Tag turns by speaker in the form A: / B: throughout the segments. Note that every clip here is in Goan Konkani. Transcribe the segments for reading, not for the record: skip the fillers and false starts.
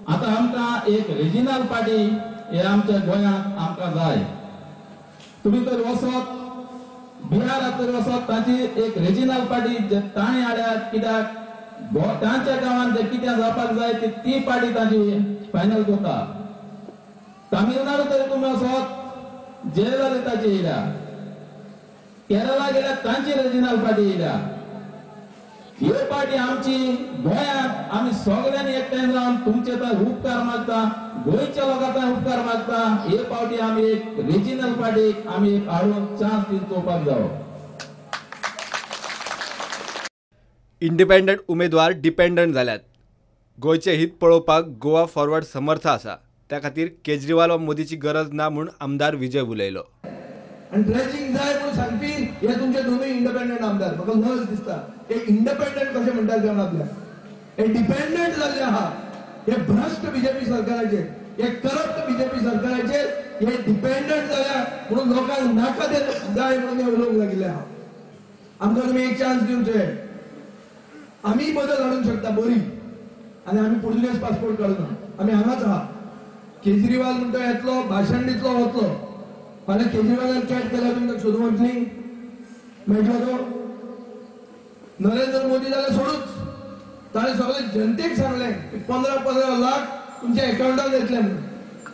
A: आतां आमकां एक रिजिनल पार्टी हे आमच्या गोंयांत आमकां जाय. तुमी तर वचत बिहारांत तर वचत, तांची एक रिजिनल पार्टी जे तांणी हाडल्यात, कित्याक तांच्या गांवांत जे कितें जावपाक जाय ती पार्टी तांची फायनल करता. तामिळनाडू तरी तुमी वचत, जयललिताची येयल्या, केरला गेल्यार तांची रिजिनल पार्टी येयल्या. ही पार्टी आमची गोंयांत आमी सगळ्यांनी एकठांय जावन तुमचे तर उपकार मागता, गोंयच्या लोकांक उपकार मागता. हे पावटी आमी एक रिजिनल पार्टीक आमी एक हाडून चान्स दिवन चोवपाक जावो.
B: इंडिपेंडंट उमेदवार डिपेंडंट जाल्यात. गोंयचें हित पळोवपाक गोवा फॉरवर्ड समर्थ आसा, त्या खातीर केजरीवाल वा मोदीची गरज ना म्हूण आमदार विजय उलयलो.
C: आनी ड्रेजिंग जाय म्हणून सांगपी हे तुमचे दोनूय इंडिपेंडंट आमदार. म्हाका लज दिसता हे इंडिपेंडंट कशें म्हणटात ते आपल्याक. हे डिपेंडंट जाल्ले आहा, हे भ्रश्ट बीजेपी सरकाराचे, हे करप्ट बीजेपी सरकाराचे हे डिपेंडंट जाल्या म्हणून लोकांक नाका ते जाय म्हणून हे उलोवंक लागिल्ले आहा. आमकां तुमी एक चान्स दिवचे, आमी बदल हाडूंक शकता बरी. आनी आमी पुर्तुगेज पासपोर्ट काडूना, आमी हांगाच आहा. केजरीवाल म्हणटा येतलो, भाशण दितलो, वतलो. फाल्यां केजरीवालान कॅट केल्यार तुमकां सोदूंक वतली, मेळटलो तो? नरेंद्र मोदी जाल्यार सोडूच, ताणें सगळे जनतेक सांगलें की 15-15 लाख तुमच्या एकाउंटात येतले म्हणून,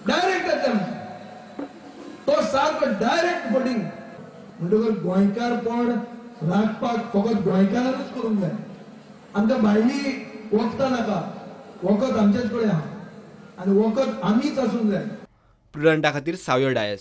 C: डायरेक्ट येतले म्हणून. तो सारको डायरेक्ट वोटींग. म्हणटकच गोंयकारपण राखपाक फकत गोंयकारानूच करूंक जाय. आमकां भायली वखदां नाका, वखद आमचेच कडेन आहा आनी वखद आमीच आसूंक जाय.
B: प्रुडंटा खातीर सावयो डायस.